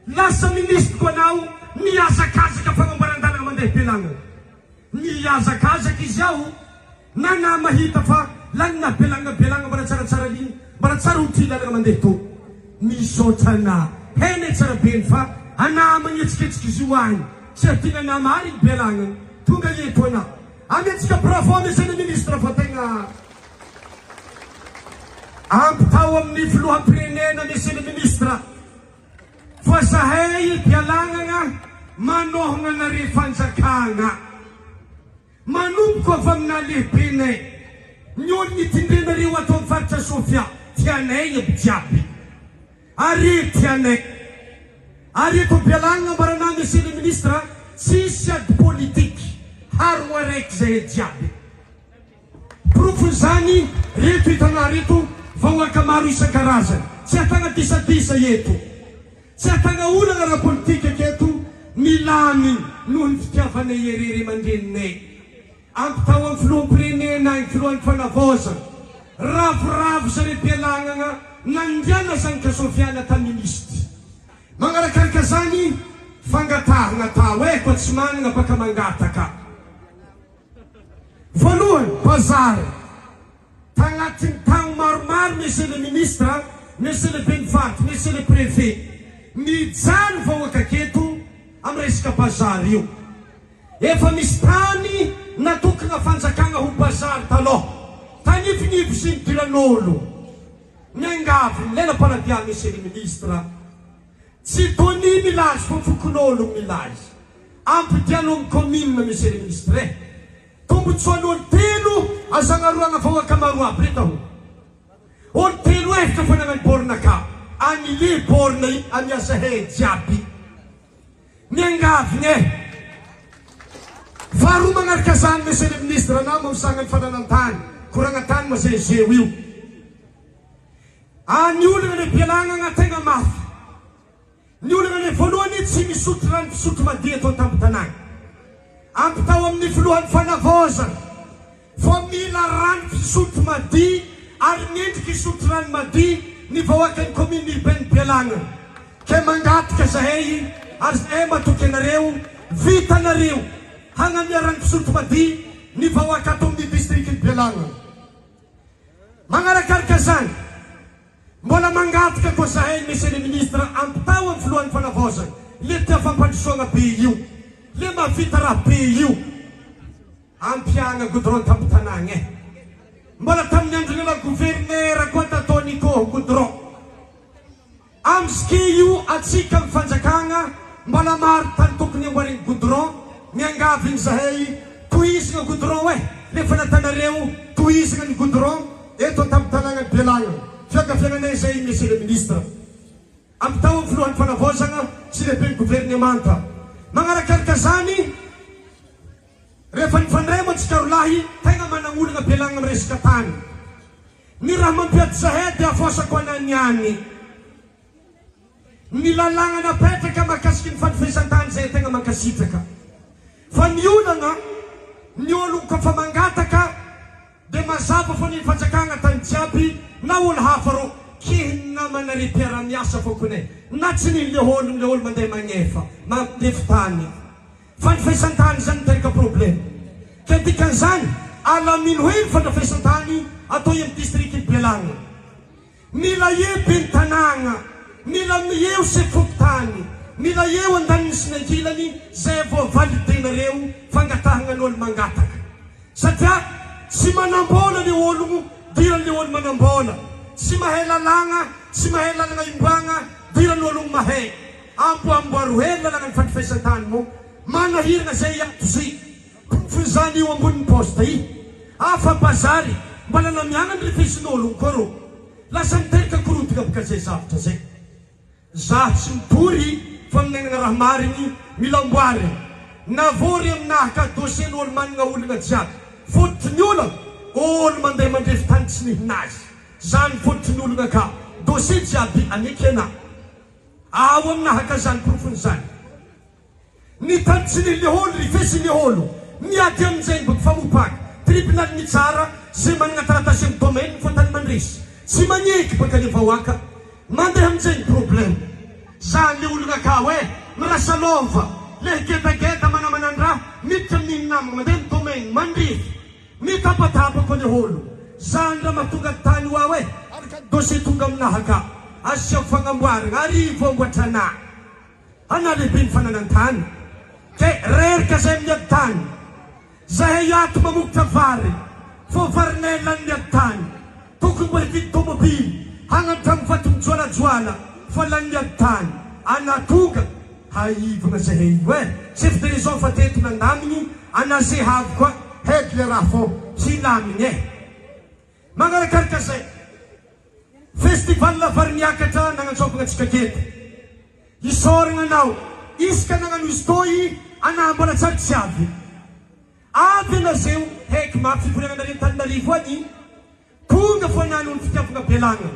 Lasa ministre koa anao mihazakazaka fagnamboaran-dalana mandeha Belagna. Mihazakazaka izy ao na na mahita fa lalana Belagna Belagna mbola tsaratsara liny mbola tsara ho ty lalana mandeha to. Misaotra anà hene tsara be ny fa anà magnetsiketsika izy io agny tsy adina anà marigny Belagna tonga eto anà. Ametsika bravo monsieur le ministre fa tegna ampitao amin'ny filoham-pirenena monsieur le ministre. Fa zahay Bealagnagna manohagna anare fanjakagna. Manomboko avy amina lehibenay, ny olo nitindrenareo ato am faritra Sofia, tianay aby jiaby. Are tianay. Ary eto Bealagnagna ambaranà Monsieur le Ministre, tsisy ady politique, harogno araiky zahay jiaby. Porofon'izany reto hitanà reto vahoaka maro isan-karazany. Tsy ahatagna disadisa eto. Tsy ahatagna olana ara-politika aketo milamigny noho ny fitiavanay ery ray aman-dreninay. Ampitao amin'ny filoham-pirenena agny, filohan'ny fanavaozana. Ravoravo zare Bealagnagna nandiana zany ka Sofiana ta minisitry. Magnarakaraka zany fangatahagna atao e, koa tsy managna baka mangataka. Voalohany, bazary. Tagnatin'ny taogno maromaro Monsieur le Ministre, Monsieur le Ben'ny Faritra, Monsieur le Préfet, mijaly vahoaka aketo amin'ny resaka bazary io. Efa misy tany natokagna fanjakagna ho bazary talôha, tanifinify sy nidiran'olo. Miangavy ny lela-panadia Monsieur le Ministre, tsy Tony milaza fa fokonologno milaza. Ampidiano am commune monsieur le ministre eh! Tombotsoan'olo telo azagnaroagna vahoaka maro aby reto aho. Olo telo efitra fanagnany borne ka annulé borne i amiasa he jiaby. Miangavy eh! Faharoa magnaraka zany monsieur le ministre anao mamosagna ny fananan-tany, koragna-tany ma zay zeo io. Any olagna le pialagnagna tegna mafy. Ny olana le voalohany tsy misotro rano fisotro madio eto an-tampon-tanàna. Ampitao amin'ny filohan'ny fanavaozana fa mila rano fisotro madio ary mendrika hisotro rano madio ny vahoakan'ny commune urbaine Bealagnana. Ke mangataka zahay ary zahay matoky anareo vitanareo hagnamia rano fisotro madio ny vahoaka ato amin'ny district-n'i Bealagnana. Magnarakaraka zany. Mbola mangataka koa zahay Monsieur le Ministre ampitao am filohan'ny fanavaozana le tia fampandrosoagna be io, le mahavita raha be io, ampiagna goudron tampon-tanàgna e. Mbola tamin'ny andron'ilay gouverneur koa tatao nikoho goudron. Amzke io atsika am fanjakagna mbola maro tany tokony amboarigny goudron, miangavy igny zahay tohizigna goudron eh, le fa natanareo tohizigna ny goudron eto antampon-tanàgnan'i Belagna, fiangaviagnanay zay Monsieur le Ministre. Ampitao am filohan'ny fanavaozagna sy lehiben'ny governemanta. Magnarakaraka zany, rehefa nifandray mantsy rolahy tegna managnologna Belagna am resaka tany. Ny raha mampiady zahay dia afosako anany any. Ny lalàgna napetraka mahakasiky ny fandrifesan-tany zay tegna mankasitraka. Fa ny olagna, ny ôlogno koa fa mangataka dia mazava fô ny fanjakagna tany jiaby na ôlo hafa rô kihiny namanare mpiara-miasa fô kone na tsy nino le ôlogno le ôlo mandeha magnefa mandefy tany. Fandrafesan-tany izany miteraka problème. Ka ny dikan'izany, alamino hely fandrafesan-tany atao eo amin'ny district-n'i Bealagna. Mila eo ben'ny tanàgna, mila eo sefo fokontany, mila eo andaniny sy ny ankilany zay vao valider-nareo fangatahagna ny olo mangataka. Satria tsy manam-bôla le ologno, diran'le olo manam-bôla. Tsy mahay lalàgna, tsy mahay lalagna imboagna, diran'ny ologno mahay. Amboamboaro hely lalana ny fandrifesan-tany moa manahirana zay ato zy porofon'izany io ambonin'ny poste i afa bazary mba nanamiana ny rifesin'ologno koa rô lasa niteraka korontagna boka zay zavatra zay zah tsy mitory fa minagnana raha marigny mila amboarigny navory aminahy ka dossier n'olo managna olagna jiaby fototry ny olagna olo mandeha mandrefy tany tsy nihinazy zany fototry ny olagna ka dossier jiaby anekena Ao amina haka izany porofony izany. Ny tany tsy ny leholo ry fe sy leholo miady amin'izay ny famopaky tribunal mitsara ze managna taratasy am domaine fa tany mandresy tsy magneky baka le vahoaka mandeha amin'izay ny problème. Zany le ologna akao e! Mirasa lova, le gedageda manamanandraha miditra amin'igny namagna mandeha midomaigny, mandrify, mitapatapa koa le olo. Zany raha mahatonga tany ho aho e! Dossier tonga aminaha ka asiako fagnamboaragna ary voamboatra anah. Ana lehibe ny fananan-tany ke reraka zay miady tany. Zahay ato mamokotra vary fô varinay lany miady tany. Tokony mbo hividy tomobily hagnano tragno vato mijoalajoala fa lany miady tany. Ana tonga haivagna zahay io eh. Chef de raison fa teto nandamigny ana ze havy koa heky le raha fô hilamigny eh. Magnarakaraka zay. Festival vary miakatra nagnantsaovagna antsika aketo. Isaoragna anao isaka nagnano izy toy anah mbola tsary tsy avy. Avy ana zeo heky mafy fivoriagna nare Antananarivo agny tonga fo anah noho ny fitiavagna Belagna.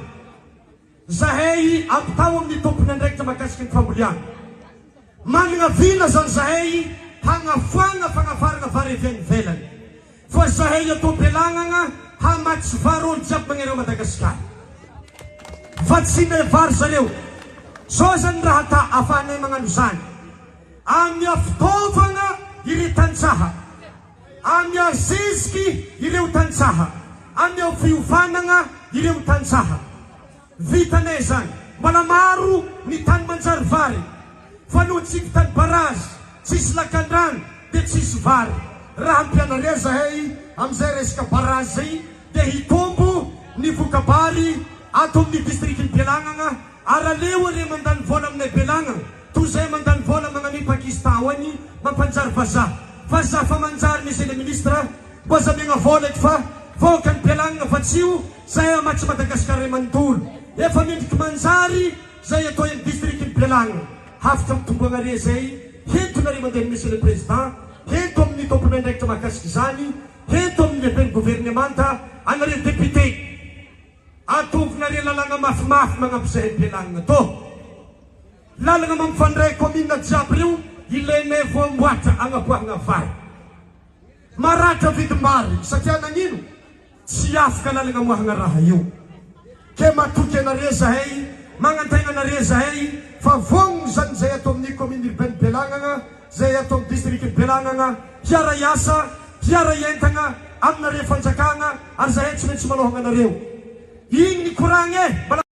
Zahay ampitao amin'ny tompon'andraikitra mahakasika ny famboliagna. Managna vina zany zahay hagnafoagna fagnafaragna vary avy agny ivelany. Fa zahay atao Belagnagna hamatsy vary olo jiaby magnerana Madagascar. Vatsianay vary zareo. Zao zany raha ta afahanay magnano zany. Amia fitaovagna ire tantsaha. Amia zeziky ireo tantsaha. Amia fiofanagna ireo tantsaha. Vitanay zany. Mbola maro ny tany manjary vary. Fa noho tsy vitan'ny barrage, tsisy lakandrano dia tsisy vary. Raha ampianarea zahay amizay resaka barrage zay dia hitombo ny voka-bary ato amin'ny district-n'i Belagnagna ary aleo are mandany vola aminay Belagnagna toy zay mandany vola magnamia Pakistan ao agny mampanjary vazaha. Vazaha fa manjary Monsieur le Ministre mbo aza amiagna vola eky fa vahoakan'i Belagnagna vatsio zahay hamatsy Madagascar ray manontolo. Efa mendriky manjary Zay atao eny district ny Belagna hafitra mitomboagna re zay hento nareo mandeha ny Monsieur le Président hento amin'ny tompon'andraikitra mahakasika izany hento amin'ny lehiben'ny governemanta anareo député ataovinareo lalagna mafimafy magnampy zahay Belagna tô lalagna mampifandray commune jiaby reo ilainay voamboatra agnaboahagna vary maratra vidim-bary satria nagnino Tsy afaka lalagna amoahagna raha io. Ke matoky anare zahay, magnantegna anare zahay fa vognogno zany zay ato amin'ny commune urbaine Belagnagna, zay ato amin'ny district Belagnagna, hiara-hiasa, hiara-hientagna aminare fanjakagna ary zahay tsy maintsy manohagna anareo. Igny ny koragna e! Mba.